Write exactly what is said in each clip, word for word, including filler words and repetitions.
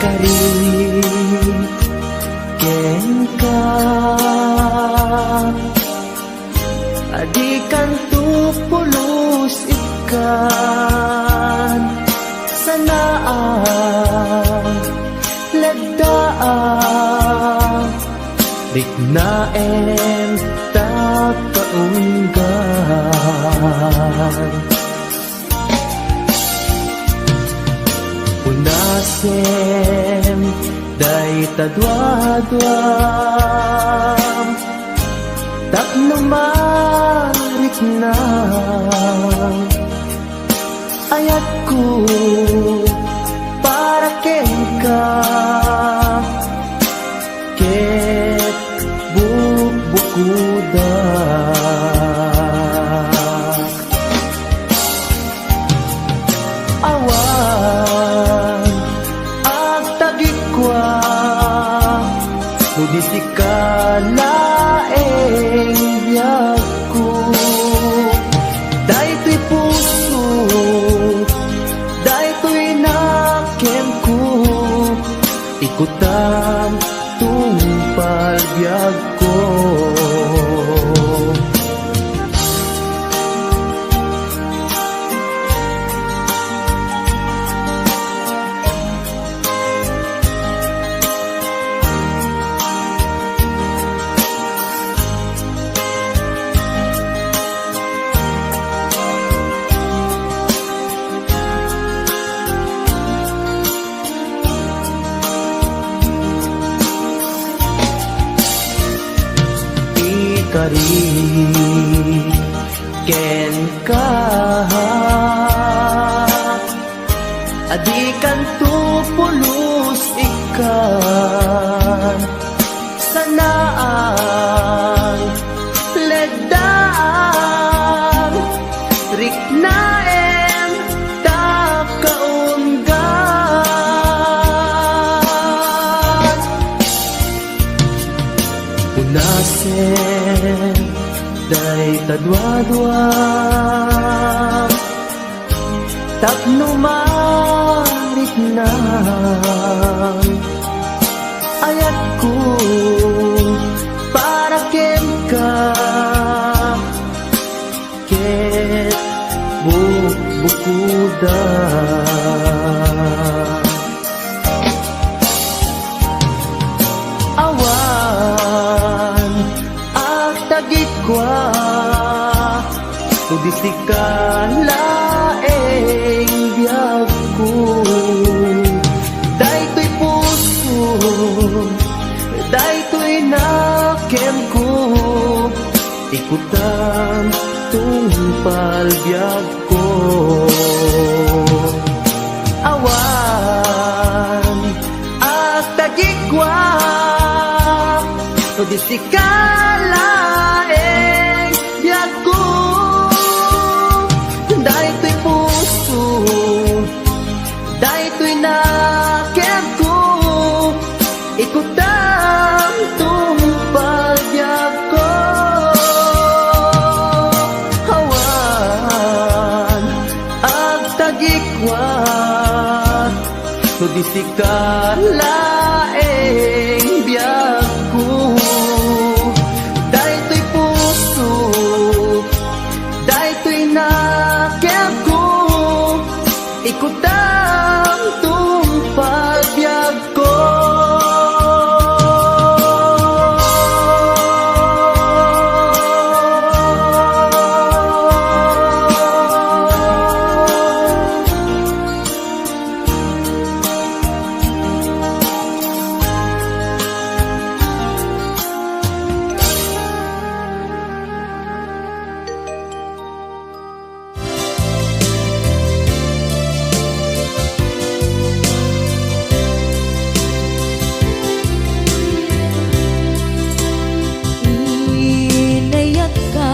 Ari kenka, a dikanto pulos ikkan, sanaak, leddaak, riknaem ta kaunggan. Unasem dayta duaduam tapno marikna ayatko para kenka ket bukbukudak. Awan agtagikua no di sika laeng biagko. Daytoy puso, daytoy nakemko, ikutam tungpal biagko. Ikari kenka, a dikanto pulos ikkan, sanaak, leddaak, riknaem ta kaunggan. Unasem dayta duadua tapno marikna ayatko para kenka ket bukbukuda. Awan agtagikua no di sika laeng biagko. Daytoy puso, daytoy nakemko, ikutam tungpal biagko. Awan agtagikua no di sika laeng biagko. Daytoy puso, daytoy nakemko, ikutam tungpal biagko. Awan agtagikua no di sika laeng biagko. Daytoy puso, daytoy nakemko, ikutam tungpal biagko. Inayatka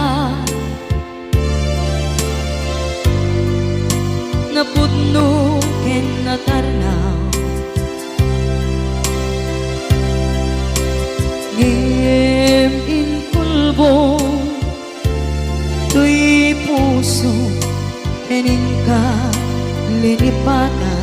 napudno ken natarnaw, ngem inkulbong toy puso ken inka linipatan.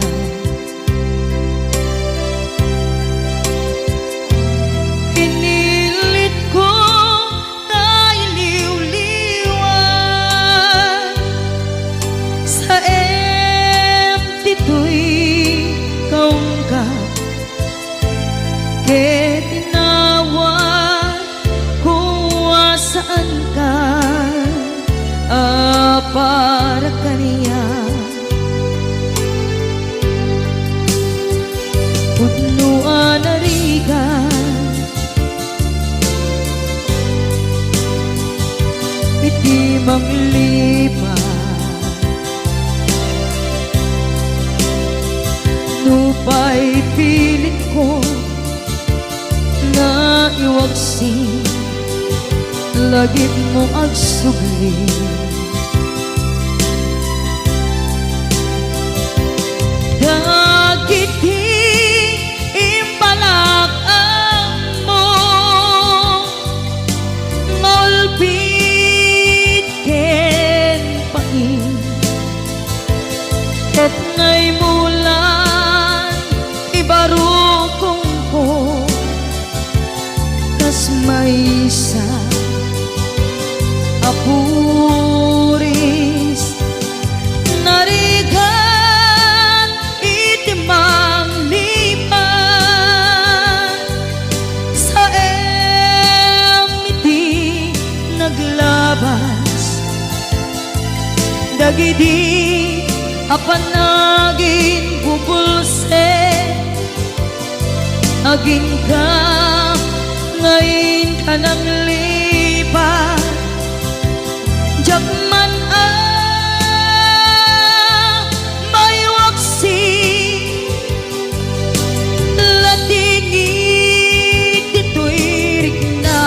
para kaniak. Pudno a narigat iti manglipat. Nupay pilitko nga iwaksi, lagipmo agsubli. Dagiti imbalak-ammo nga ulpit ken pain, ket naimulan ibarukongko kas maysa a puris. Narigat iti manglipat, saem iti naglabas dagidi a panaginbubulsek. Aginka nga inka nanglipat, diak man a maiwaksi. Lating iti tuirikna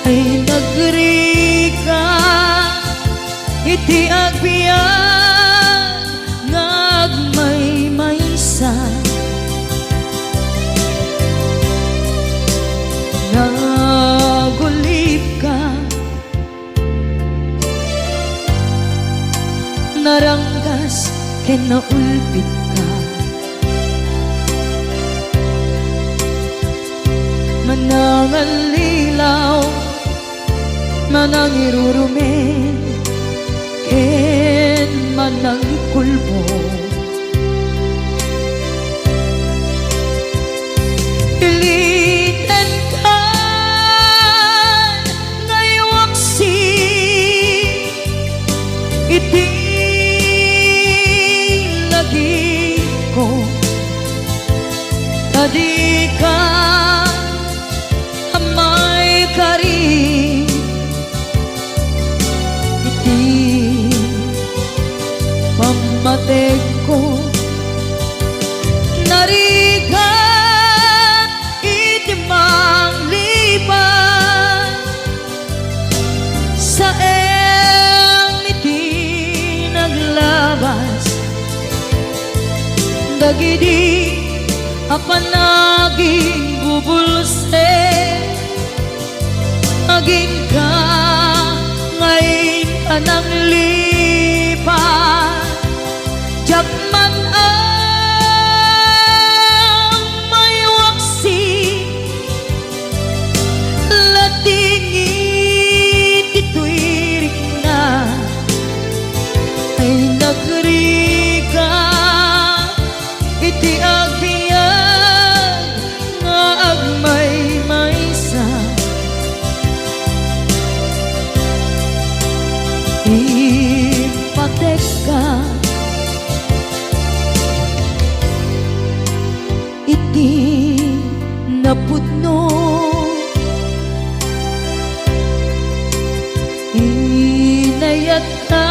ay nagrigat iti agbiag nga agmaymaysa. Nagulipka, naranggas ken naulpitka. Manangallilaw, manangirurumen, ken manangikulbong. Ilitenkan nga iwaksi iti lagipko, ta dika a maikari iti pammategko. Narigat iti manglipat, saem iti naglabas dagidi a panaginbubulsek. Aginka nga inka nanglipat, diak man a maiwaksi. Lating iti tuirikna ay nagrigat iti agbiag nga agmaymaysa. Impatekka iti napudno. Inayatka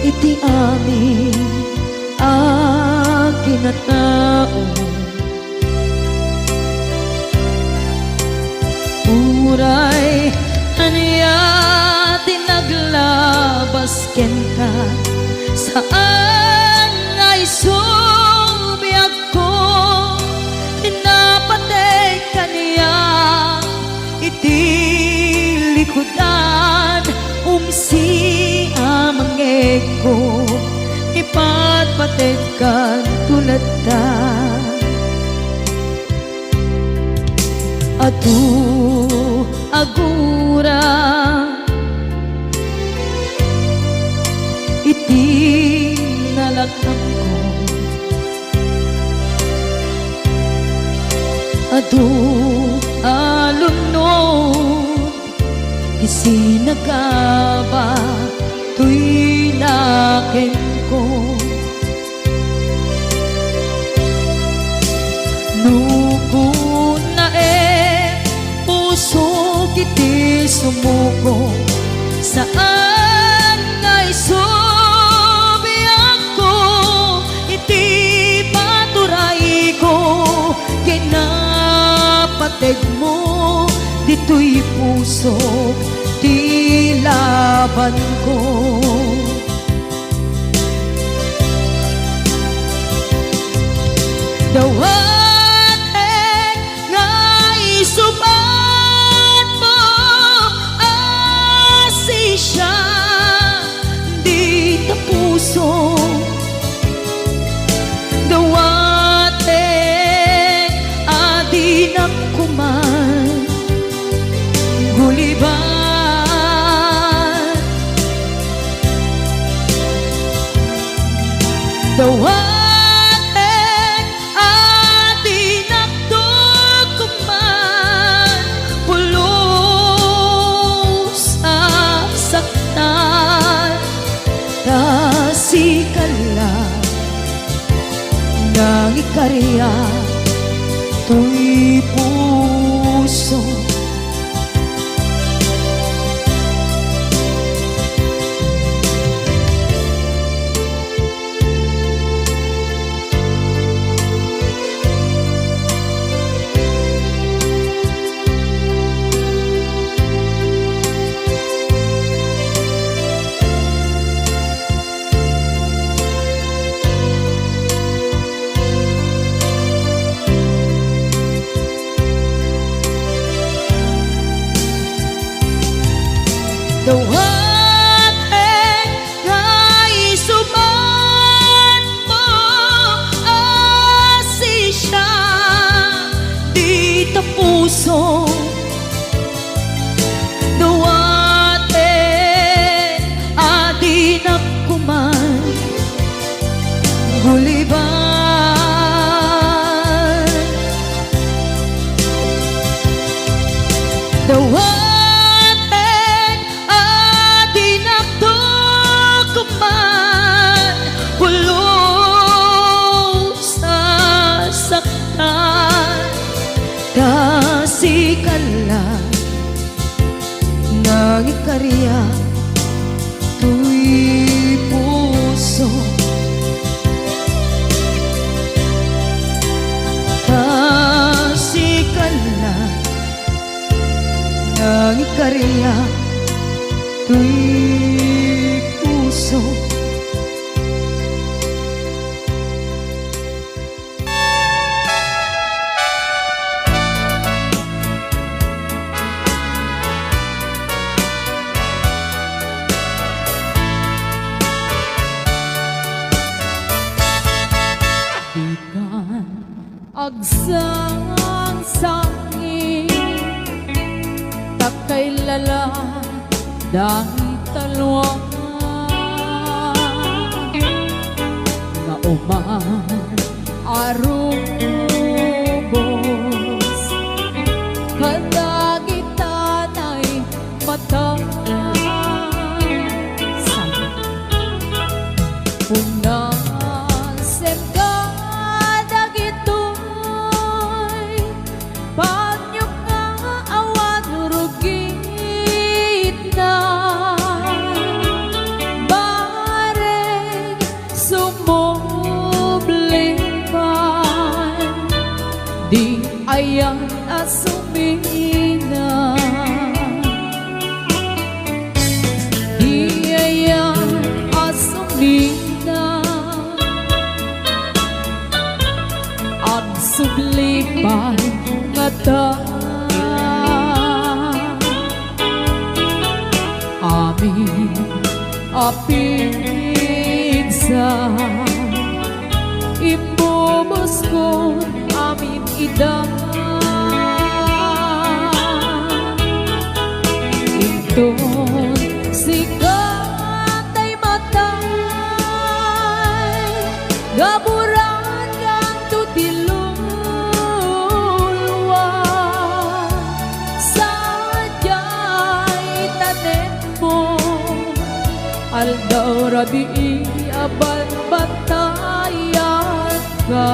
iti amin a kinatao. Uray ania ti naglabas kenka, saan nga isu biagko, napateg kaniak iti likudan, umsi a mangngegko, ipatpategkanto latta. Adu a gura iti nalakangko. Adu a lunod Sinagaba toy nakenko. No kunnaem, pusok iti sumuko, saan nga isubiakko iti paturayko, kinapateg mo, ditoy pusok ti labanko. Dawatek nga isubat mo a sisya dita puso. Dawatek a dinak kuman gulibat. Dawatek a dinak kuman pulos a saktan. Ta sika la nangikariak toy puso. Dawatek nga isubat mo a sisya dita puso. Dawatek a dinak kuman gulibat. Dawatek a dinak kuman pulos a saktan. Ta sika la nangikariak toy puso. Ta sika la nangikariak toy puso. Dikan agsangsangi, ta kailala dagita lua nga uman a rubos kadagita naimata. Punasen kadagitoy panyok nga awan rugitna, bareng sumubli pay di ayan a sumina. Di ayan a sumina. Agsubli pay ngata amin a pigsa, imbubuskon amin ida. Inton sika tay matay, gaburan kanto ti luluwa. Sadiay Aldaw rabii a banbantayan ka.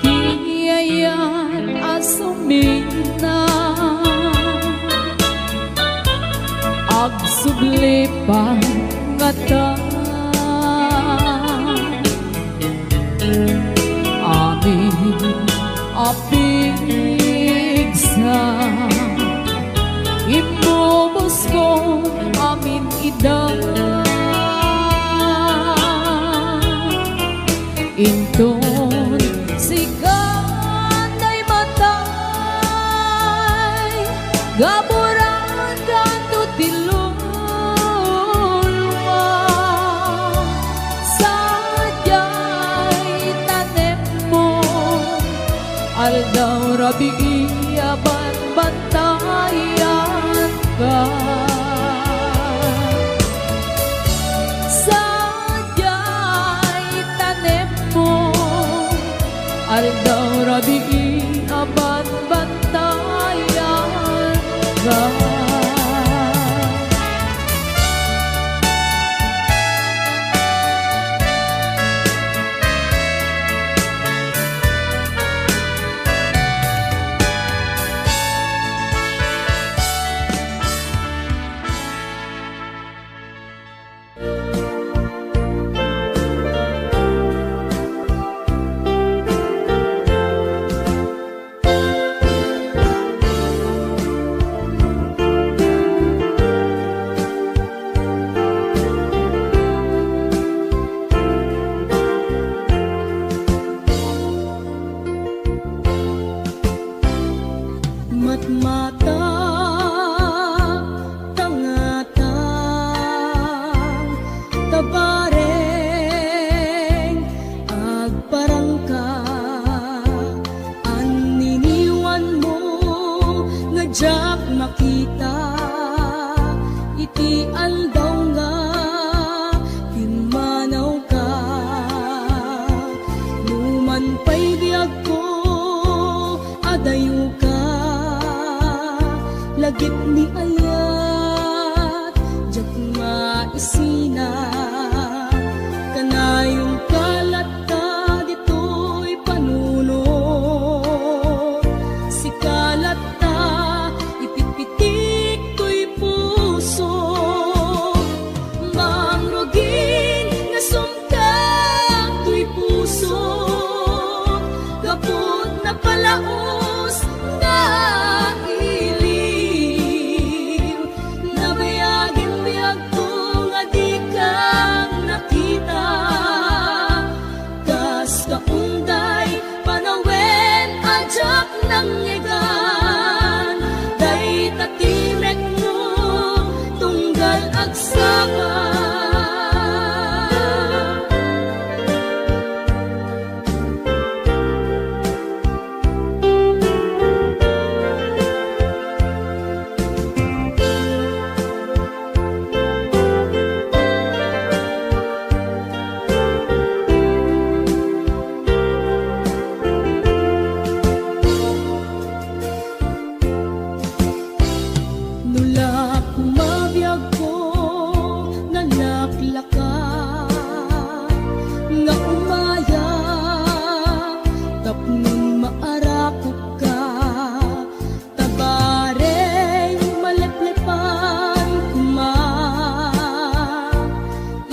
Ti ayan a sumina, agsubli pay ngata. Amin a pigsa, immuboskon amin ida. Inton sika tay matay, gaburan kanto ti lulua. Sadiay tanemmo, aldaw rabii a banbantayan ka. Sadiay tanemmo, aldaw rabii a banbantayan ka. Matmata, tangatang, tabareng, agparangka, anniniwanmo nga diak makita. Iti aldaw nga pimmanawka, numan pay biagko, adayoka, lagip ni ayat, diak maisina. Kanayonka latta ditoy panunot, sika latta ipitpitik toy puso. Mangrugin nga sumkak toy puso, gaput napalaos nga iliw. Nabayagin biagko nga dikang nakita. Kas kaunday panawen a diak nangngegan, dayta ti mekno tunggal agsapa. No la kumabiagko, nalaklaka nga umaya, tapnon maarakopka, tabareng maleplepan koma.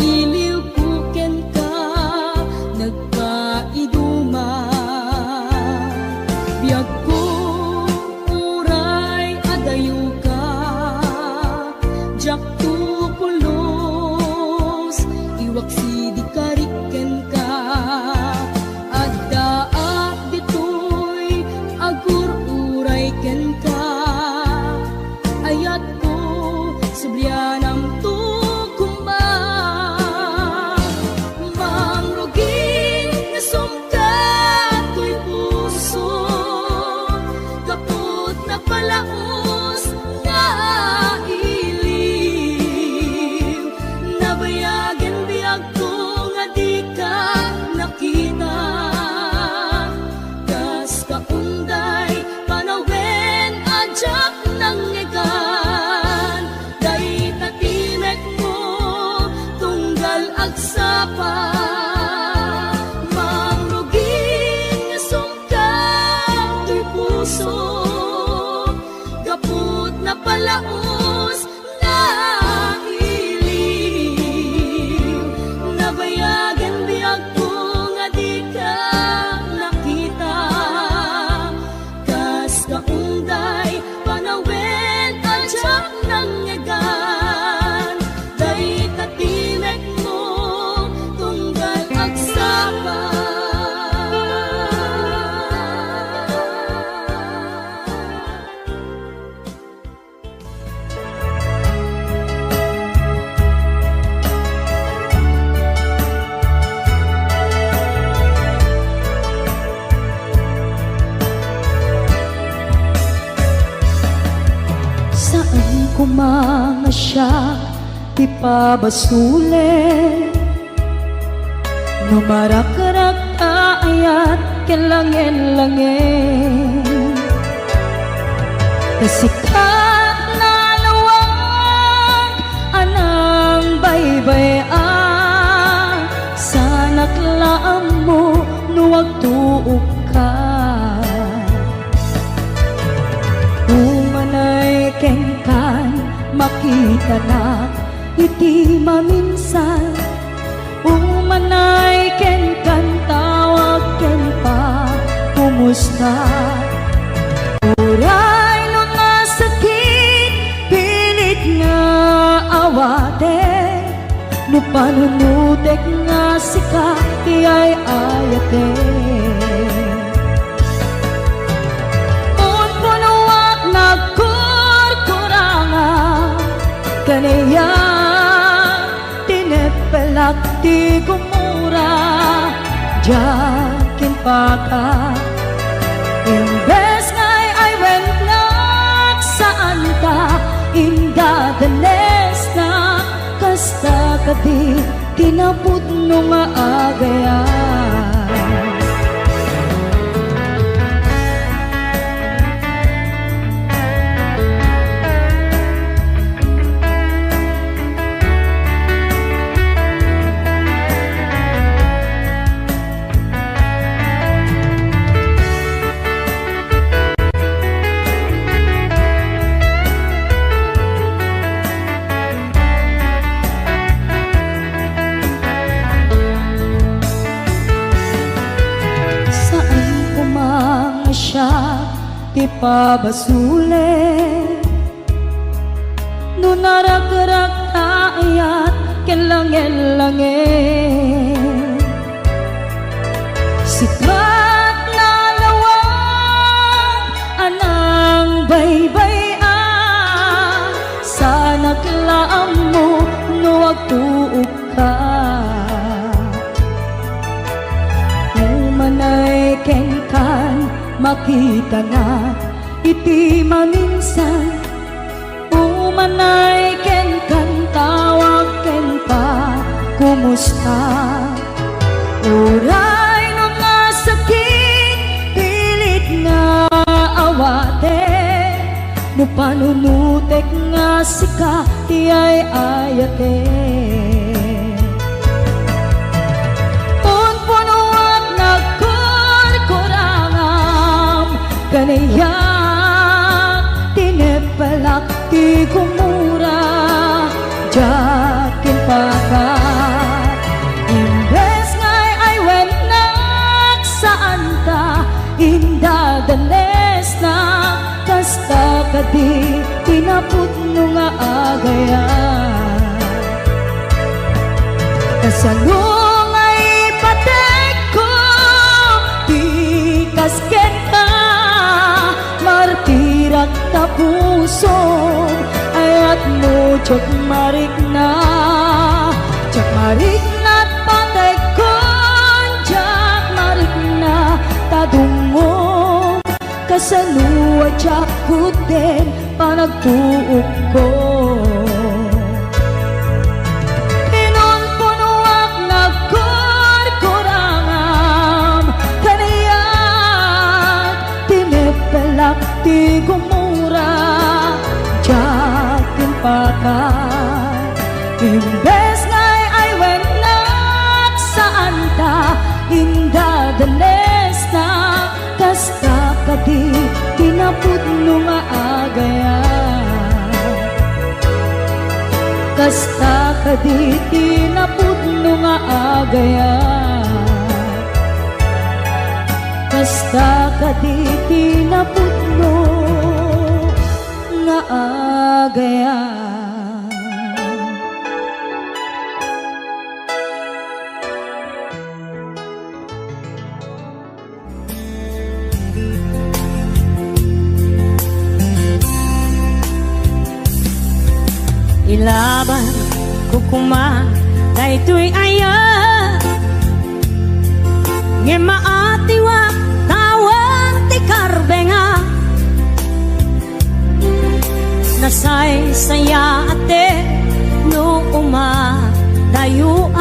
Iliwko kenka, agsapa, mangrugin nga sungkam toy puso, gaput napalaos nga iliw. Nabayagen biagko nga dika nakita. Kas kaunday panawen a diak nangngegan, dayta ti mekmo tunggal agsapa. Saan koma nga siak ti pabasulen. No marakrak ta ayat ken langen-langen, ta sika nalawag a nangbaybay-a, saanak la ammo no agtuokka. Umanay kenkan, makitanak iti maminsan. Umanay kenkan, tawag ken pakumusta. Uray no nasakit, pilit nga awatek, no panunotek nga sika ti ay-ayatek. Unpunoak nagkurkuranga, kaniak tineppelak ti gumura, diak impaka. Imbes nga ay-aywennnak, saanta indadanesnak, kasta kadi ti napudno nga agayam. Saan koma nga siak ti pabasulen. No narakrak ta ayat ken langen-langen, sika nalawag a nangbaybay-a, saanak la ammo no agtuokka. Umanay kenkan, makitanak iti maminsan. Umanay kenkan, tawag ken pakumusta. Uray no nasakit, pilit nga awatek, no panunotek nga sika ti ay-ayatek. Unpunoak nagkurkurangam, kaniak tineppelak ti gumura, diak impaka. Imbes nga ay-aywennnak, saanta indadanesnak, kasta kadi ti napudno nga agayam. Kasano nga ipatekko ti kas kenka? Martirak ta pusom, ayatmo diak marikna. Diak marikna ta patekkon, diak marikna ta dungngom. Kasano a diak kudden panagtuokko? Inunpunoak nagkurkurangam, kaniak tineppelak ti gumura, diak impaka. Imbes nga ay-aywenna, Diti napudno nga agayat, kasta kadi ti napudno nga agayat. Ilaban ko koma daytoy aya, ngem maatiwak tawen ti karbenga. Nasaysayaat no umadayoak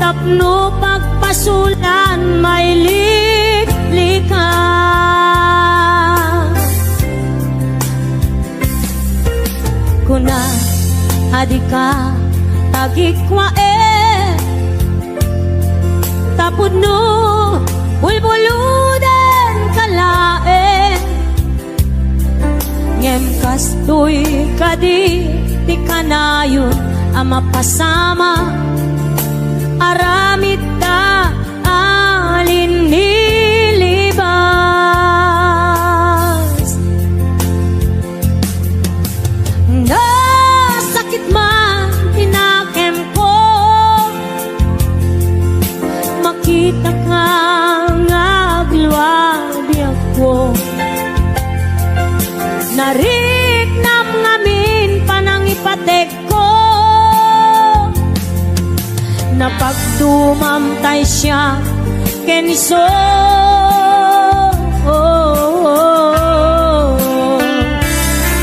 tapno pagpasolan mailiklikas. Kuna a dika tagikuaen, tapudno bulbuludenka laeng. Ngem kastoy kadi ti kanayon a mapasamak, aramidta a linnilibas. Nasakit man ti nakemko, makitaka nga agluabiakko. Nariknam ngamin panangipatek ko. Napagdumam tay siak ken isu.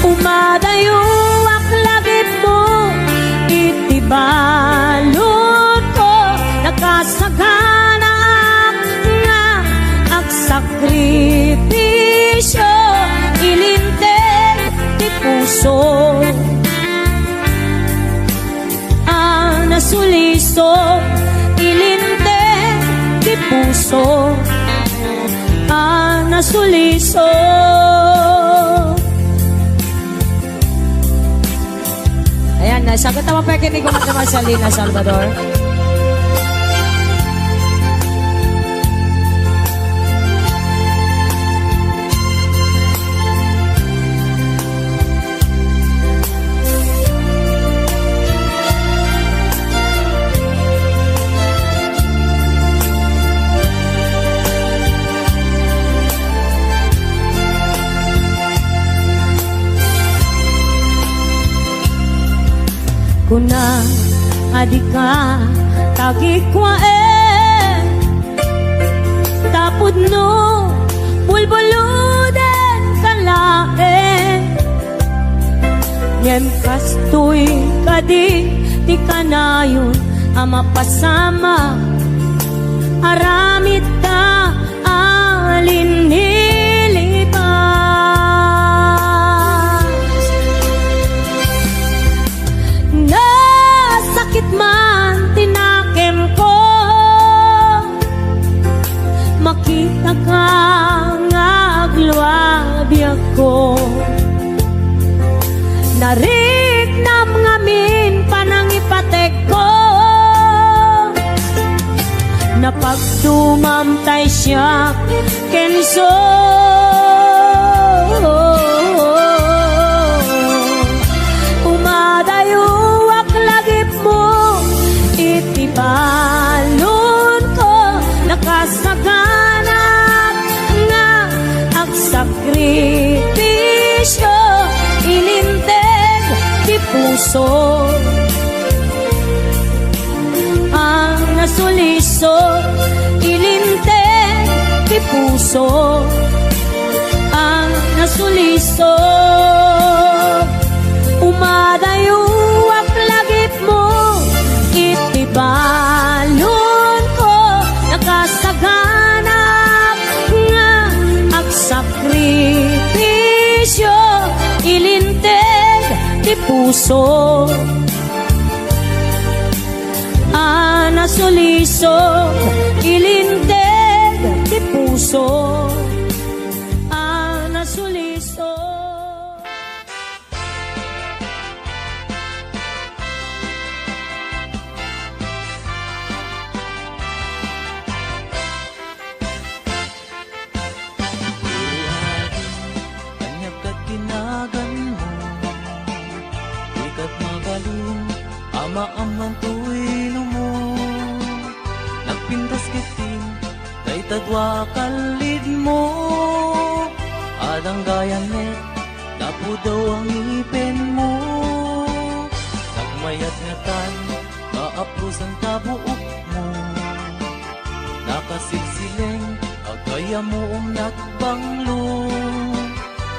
Umadayoak lagipmo iti baludko. Nakasaganaak nga agsakripisio, ilinteg ti puso a nasuliso, ilinteg ti puso a nasuliso. Ayan, nasagot naman pa ken ni Gumanda Marcelina Salvador. Kuna a dika tagikuaen, tapudno bulbuludenka laeng. Ngem kastoy kadi ti kanayon a mapasamak, aramidta a linnilibas. Nasakit man ti nakemko, makitaka nga agluabiakko. Nariknam ngamin panangipatekko. Napagdumam tay siak kenso. Umadayoak lagipmo iti balonko. Nakasaganaak nga agsakripisio, ilinteg ti puso a nasuliso, ilinteg ti puso a nasuliso. Umadayoak lagipmo iti balonko, nakasaganaak nga agsakripisio, ilinteg ti puso a nasuliso, ilinteg ti puso a nasuliso. Amman toy lumo, nagpintas ketdin dayta dua a kallidmo. Adda gayam met, napudaw a ngipenmo. Nagmayat ngatan, naappusan ta buokmo. Nakasilsileng, agayam mo nagbanglo.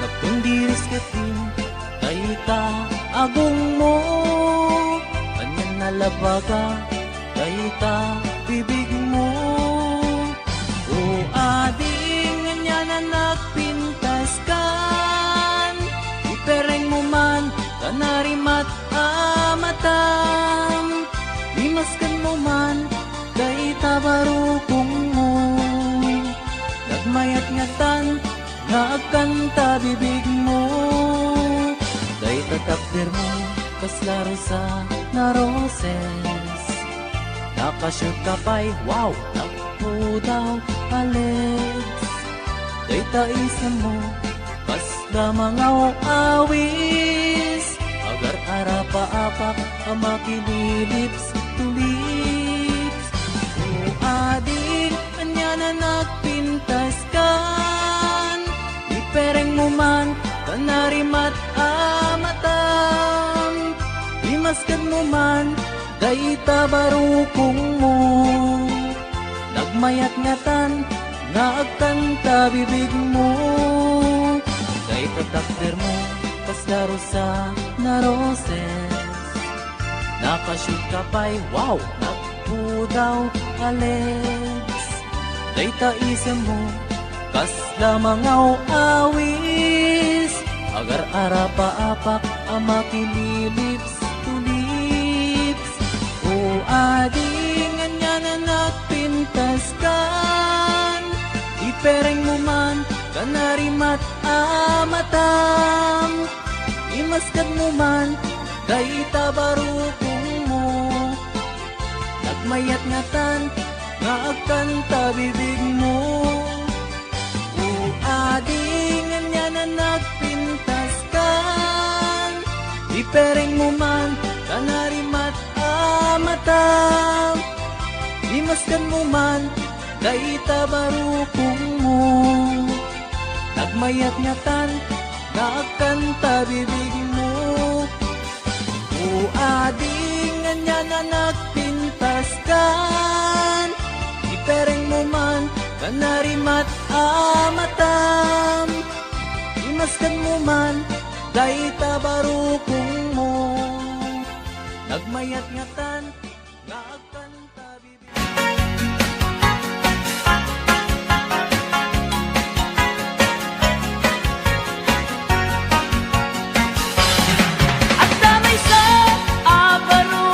Nagtundiris ketdin dayta agongmo. Anian a labaga dayta bibigmo. O ading, anian a nagpintaskan, iperengmo man ta narimat a matam. Imaskanmo man dayta barukongmo. Nagmayat ngatan nga agkanta bibigmo. Dayta takdermo, kasla rosana roses. Nakashoot ka pay, wow, nagpudaw a legs. Dayta isemmo, kasla mangaw-awis. Agar-arapaapak a makililips to lips. O ading, anian a nagpintaskan, iperengmo man ta narimat a matam. Imaskanmo man dayta barukongmo. Nagmayat ngatan nga agkanta bibigmo. Dayta takdermo, kasla rosana roses. Nakashoot ka pay, wow, nagpudaw a legs. Dayta isemmo, kasla mangaw-awis. Agar-arapaapak a makililips to lips. O ading, anian a nagpintaskan, iperengmo man ta narimat a matam. Imaskanmo man dayta barukongmo. Nagmayat ngatan nga agkanta bibigmo. O ading, anian a nagpintaskan, iperengmo man ta narimat a matam. Imaskanmo man dayta barukongmo. Nagmayat ngatan nga agkanta bibigmo. O ading, anian a nagpintaskan, iperengmo man ta narimat a matam. Imaskanmo man dayta barukongmo. Nagmayat ngatan nga agkanta bibig. Adda maysa a baro,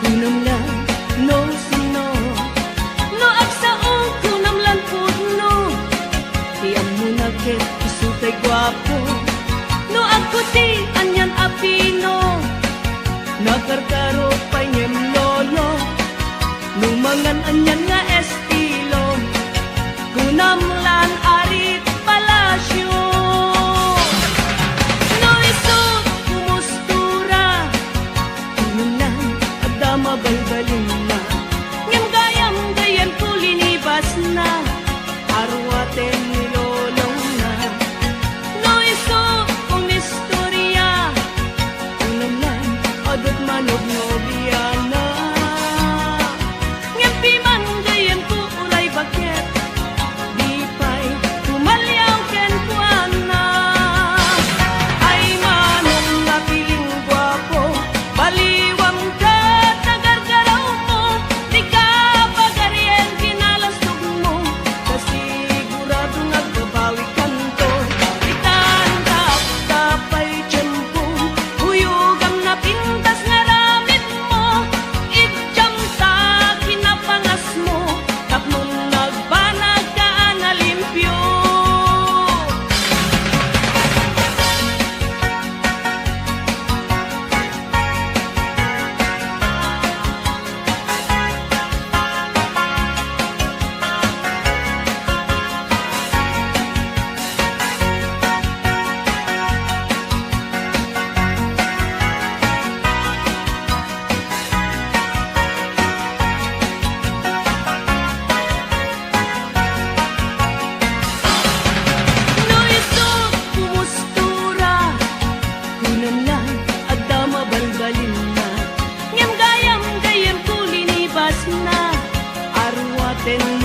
kunam lang no sino. No agsaong, kunam lang pudno. Ti ammona ket isu tay guapo. No agkuti, anian a pino. Nakarkaro pay ngem lolo. Ten